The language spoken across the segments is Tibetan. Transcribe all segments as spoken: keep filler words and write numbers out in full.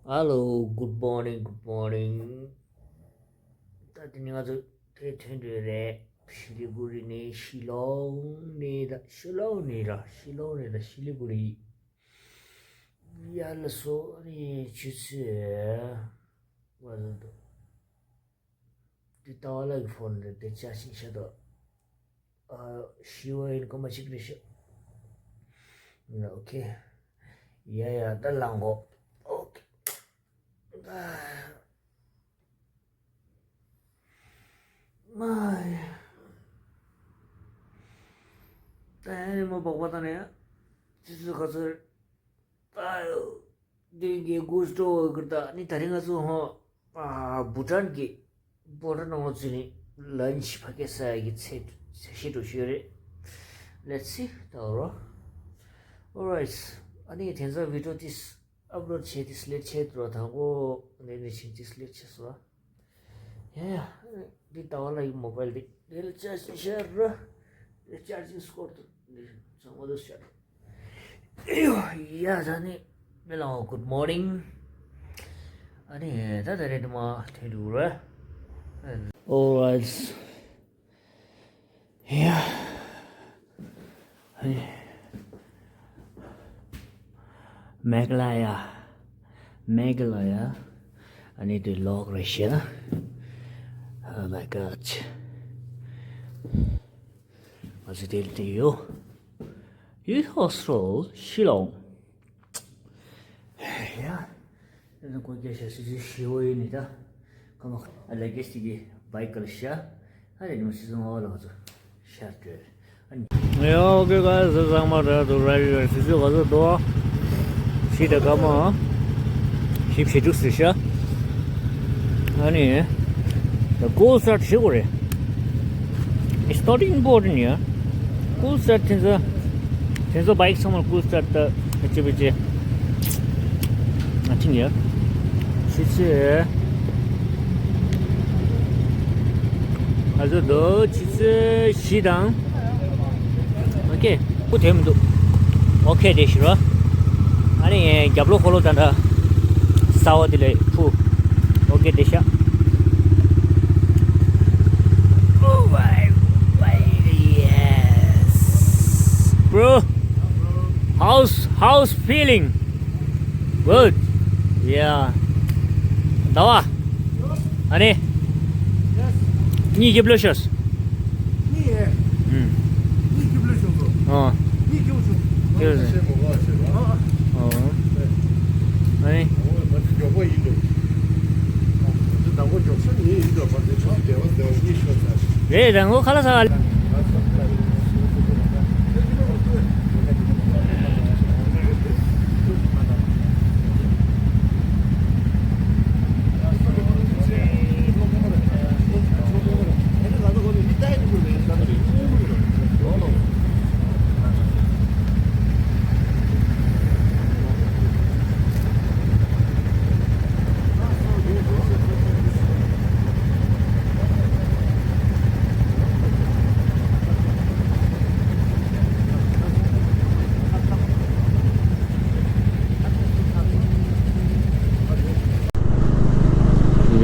Hello, good morning, good morning. ད་དེ་ནི་ང་ཚོ་དེ་ཐོན་འདོད་རེད། ཤི་ལི་གུ་རི་ནས་ཤི་ལོང་ནས་ད་ཤི་ལོང་ནས་ར་ཤི་ལོང་ནས་ད་ཤི་ལི་གུ་རི། ཡ་ལ་སོ་ནི་ཆུ་ཚོད་ང་ཚོ་འདུག་དེ་ལྟ་བ་ལ་གི་ཕོན་རེད་དེ་ཆ་ཞིག་ཤ་དོ། ཨ། ཤི་བ་ཡིན་གོ་མ་ཞིག་རེད་ཤག་ཨོ་ཁེ། ཡ་ཡ་ད་ལང་གོ། ཨོ་ཁེ། ཨ། ཨ་ཡ། ད་ཡ་ནི་མོ་བག་པ་ད་ནས་ཡ། ཆུ་ཚོད་ག་ཚོད་རེད། ཨ་ཡོ། དེ་གའི་གུ་སྟོ་གི་ད་ནི་ད་རིང་ང་ཚོ་ཧོ། ཨ། བྷུ་ཊན་གི་བྷུ་ཊན་ནང་ཚུད་ནས་ལན་ཆི་ཕ་གི་ཟ་ཡ་གི་ཚེ་ཚེ་ཤེས་འགྲོ་ཤེས་རེད། Let's see ད་རོ། Alright. ཨ་ནི་དེང་སང་བི་ཌི་ཡོ་དེ་ཨབ་ལོཌ་བྱས་ཏེ་ལེཊ་བྱས་འགྲོ་དང་གོ། ནས་ནས་ཕྱིན་ཏེ་ལེཊ་བྱས་སོང་། ཡ་ཡ། འདི་ལྟ་བ་ལ་ཡི་མོ་བལ་འདི་འདི་ལ་ཅར་ཇི་ཤར་ར། འདི་ཅར་ཇིང་སྐོར་དུ་འདི་ཚང་མ་དུ་ཤར། ཡ་ད་ནི་མི་ལ་good morning. ཨ་ནི་ད་ད་རེད་མ་ཐོན་འདུག་ར། Alright. ཡ། ཧེ། མེག་ལ་ཡ། མེག་ལ་ཡ། ཨ་ནི་དེ་ལོག་རེད་ཤག Oh my God. ང་ཚོ་དེ་དེ་ཡོ། ཡུལ་ཧོ་སོ་ཤི་ལོང་། ཡ། ཨ་ནི་ཀོ་རྒྱ་ཤ་སི་ཇི་ཤི་བོ་ཡིན་ནི་ད། ཁ་མ་ཁ་ལ་གེ་སི་གི་བའི་ཀལ་ཤ། ཨ་རེ་ནི་སི་ཟོང་ཨོ་ལ་ཚོ་ཤར་ཏེ། ཨ་ནི། ཡ་ཨོ་ཁེ་ག་ཟ་ཟང་མ་ར་དུ་ར་རི་ར་སི་ཇི་ག་ཚོ་དོ། ཤི་ད་ཁ་མ། ཤི་ཕྱི་དྲུག་སི་ཤ། ཨ་ནི། ད་ཀོ་སར་ཤི་གོ་རེ། It's not important, yeah. Cool set things are, things are bike somewhere cool set the, which, which, I think, yeah. She's here. Also, though, she's, uh, she down. Okay, put him to. Okay, they should. ཨ་ནི་རྒྱབ་ལོགས་ཁོ་ལོ་ད་འདྲ་ས་འོག་དེ་ལས་ཕུ། ཨོ་ཀེ་དེ་ཤ། Oh my, my, yes. Bro, how's, how's feeling? Good. Yeah. ཟླ་བ། ཨ་ནི། གཉིས་རྒྱབ་ལོ་ཤོས། གཉིས་ཡས། ཨུམ། གཉིས་རྒྱབ་ལོ་ཤོས་འགྲོ། ཨོ། གཉིས་རྒྱབ་ཤོས། ཨོ། ཨོ། ཨ་ནི། རེད་རང་ངོ་ཁ་ལ་ས།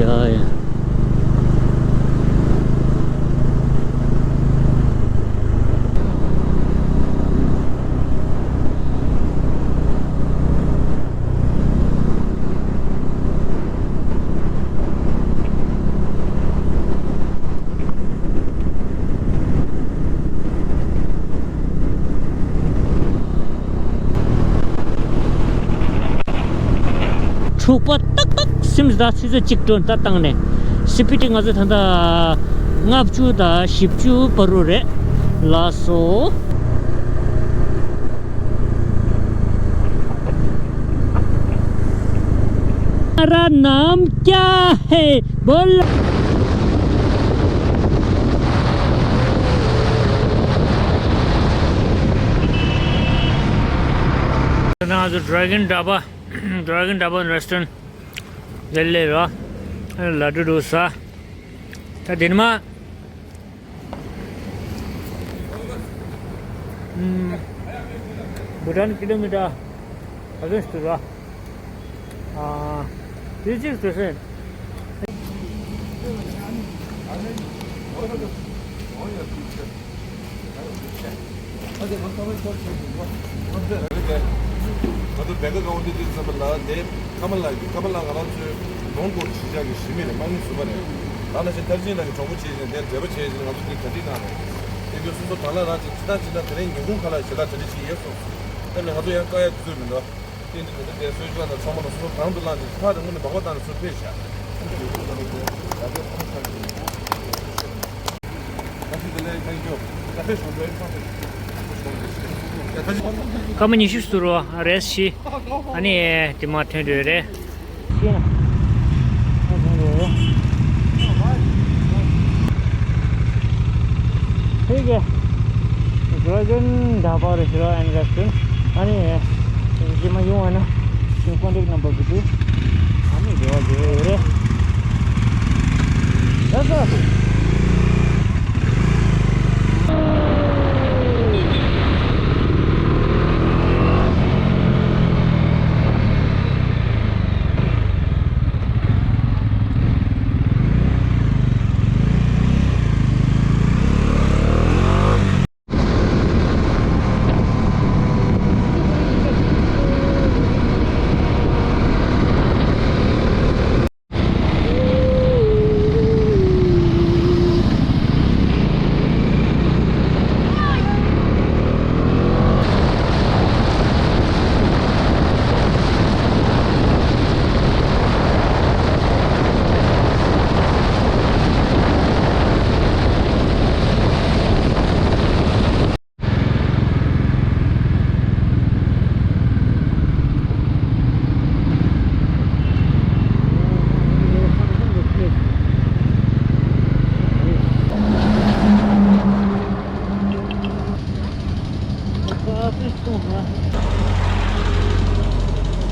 ཡ་ཡ། འཁྲུག་པ་ཏག་ཏག་སིམ་ཟ་ཆུ་ཚོད་གཅིག་སྒྲོན་ད་བཏང་ནས་སི་པི་ཏི་ང་ཚོ་ད་ལྟ་ལྔ་བཅུ་དང་བཞི་བཅུ་བར་དུ་རེད་ལགས་སོ། हमारा नाम क्या है? बोल। ང་ཚོ་Dragon Dhaba, Dragon Dhaba Restaurant ལ་སླེབས་ར། ལ་ཌུ་ཌུ་ཟ། ད་དེ་ནས་མ། ཨུམ། བྷུ་ཊན་ཀི་ལོ་མི་ཊར་ག་ཚོད་ཞིག་འདུག་ར། ཨ། དེ་གཅིག་དེ་ཧྲེན། ང་ཚོ་བེ་ག་གང་འདི་འདི་ཚང་མ་ལ་དེ་ཁ་མ་ལག་གི་ཁ་མ་ལག་ང་རང་ཚོའི་ལོང་སྐོར་གྱི་གཞིས་ཆགས་ཀྱི་གཞི་མི་རེད། དམངས་གཉེར་ཟུར་པ་རེད། ད་ནང་བཞིན་མཐར་ཕྱིན་ལགས་ཀྱིས་གྲོགས་པོ་བྱས་ནས་དེར་འབྲེལ་བ་བྱས་ནས་ང་ཚོ་དེ་གྲ་སྒྲིག་གནང་རེད། དེ་དུས་སོ་སོ་དང་བླངས་རང་བྱས་ཇི་ལྟར་ཇི་ལྟར་དེ་རིང་ཉིན་གུང་ཁ་ལག་ཞལ་ལག་གྲ་སྒྲིག་བྱེད་ཡས་སོང་། དེ་ནས་ང་ཚོ་ཡང་བཀག་ཡ་དུས་ཚོད་མི་འདུག་དེ་འདི་ནི་དེ་གསོལ་ཇ་དང་ཚང་མ་ལ་སོ་སོ་རང་དུ་བླངས་ཏེ་ཐག་རིང་པོ་ནས་སྦག་སྦག་བཏང་ནས་ཚུར་ཕེབས་བཞག་སྐར་མ་ཉི་ཤུ་ཟུར་བ་རེས་ཤི། ཨ་ནི་དེ་མ་ཐོན་འགྲོ་རེད། ཕ་གི་Dragon Dhaba Restaurant and Restaurant. ཨ་ནི་རྗེས་མ་ཡོང་བ་ན་ཁྱེད་ཀོན་ཊེག་ནམ་བར་བརྒྱུད་དེ་ཨ་ནི་འབྲེལ་བ་བྱེད་ཡོད་རེད། ལགས་སོ།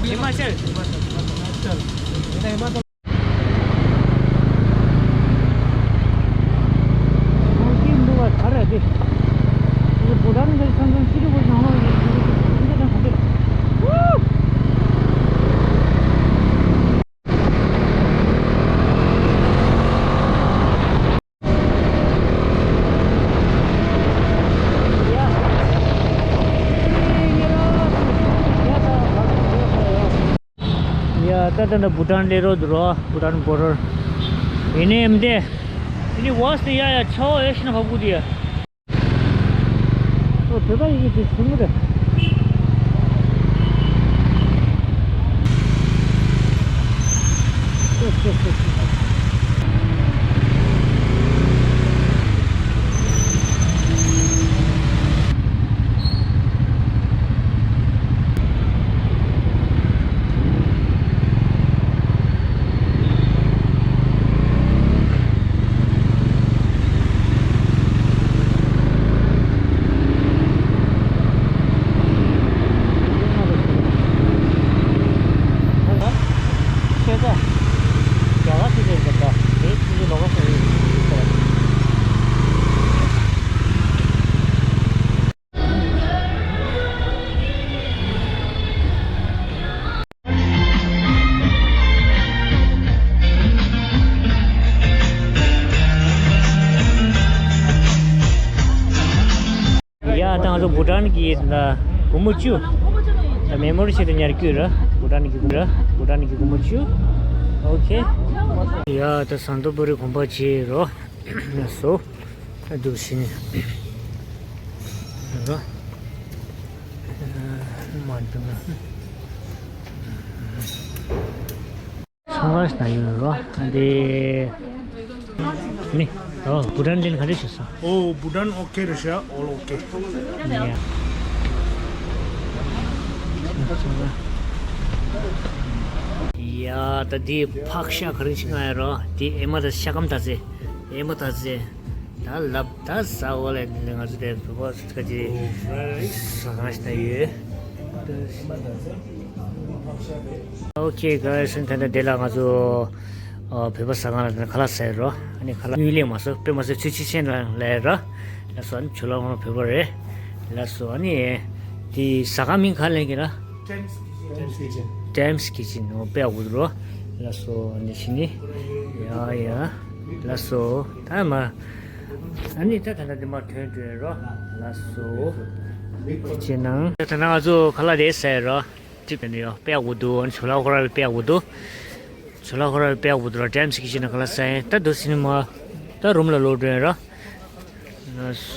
ཧི་མ་ཅལ། ཡ། ད་ད་ད་བྷུ་ཊཱན་སླེབས་རོགས་འདུག་རོ། བྷུ་ཊཱན་བོ་ཌར། ཡིན་ནའི་མི་འདི། ཡིན་ནའི་ཝོ་སི་དེ་ཡ་ཡ་ཆའོ་ཨེ་ཤི་ན་ཧ་གུ་དེ་ཡ། ཨོ་དེ་ད་ཡི་གེ་དེ་ཆུང་ངུ་རེད། ཡ། ད་ང་ཚོ་བྷུ་ཊཱན་གྱི་ད་སྒོར་མོ་བཅུ། ད་མེ་མོ་རི་ཆེད་དུ་ཉར་རྒྱུ་ར། བྷུ་ཊཱན་གྱི་ར། བྷུ་ཊཱན་གྱི་སྒོར་མོ་བཅུ། ཨོ་ཁེ། ཡ། ད་ཟམ་གདོང་པོ་རི་དགོན་པ་བྱས་རོ། སོ། ཨ་འདུག་ཕྱིན། རོ། མ་འདུག་ན། ཚོང་ཁང་ཞིག་ན་ཡོད་རོ། འདི། ནི། ཨོ་བྷུ་ཊཱན་ལེན་ག་རེ་བྱས་སོང་། Oh, Bhutan okay, Russia, all okay. ཡ། ཡ། ད་འདི་ཕག་ཤ་ག་རེ་ཞིག་ང་ཡ་རོ། འདི་ཨེ་མ་ད་ཤ་སྐམ་ད་ཚེ། ཨེ་མ་ད་ཚེ། ད་ལབ་ད་ཟ་འོ་ལེ། ང་ཚོ་དེ་བོད་པ་ཁ་ཅིག་ཟ་ཁང་ཞིག་ན་ཡོད། Okay, guys, ད་ལྟ་དེ་ལ་ང་ཚོ་ཨ་བོད་པ་ཟ་ཁང་ལ་ཁ་ལག་ཟ་ཡོད་རོ། ཨ་ནི་ཁ་ལག་དངུལ་ལེན་མ་སོ་དཔེ་མ་སོ་ཚུལ་ཆི་ཆེན་ལ་ལས་རོ། ལ་སོ་ཨ་ནི་ཇོ་ལགས་ཁོང་བོད་པ་རེད། ལ་སོ་ཨ་ནི་དེ་ཟ་ཁང་མིང་ག་ལེན་གི་ར། Ten's Kitchen. Ten's Kitchen. James Kitchen ནོ་དཔེ་ཡག་པོ་འདུག་རོ། ལགས་སོ། འདི་བྱས་ནི། ཡ་ཡ། ལགས་སོ། ད་མ། ཨ་ནི་ད་ད་ད་འདི་མ་ཐོན་ཐོན་རོ། ལགས་སོ། འདི་བྱས་ནང་། ད་ད་ང་ཚོ་ཁ་ལག་དེ་ཟས་རོ། ཅིག་ནི་ཡོ་དཔེ་ཡག་པོ་འདུག་ཨ་ནི་ཇོ་ལགས་ཁོ་ར་དཔེ་ཡག་པོ་འདུག་ཇོ་ལགས་ཁོ་ར་དཔེ་ཡག་པོ་འདུག་རོ། James Kitchen ནང་ཁ་ལག་ཟས་ད་འདི་བྱས་ནི་མ། ད་རུམ་ལ་ལོག་འགྲོ་ཡིན་རོ། ལགས་སོ།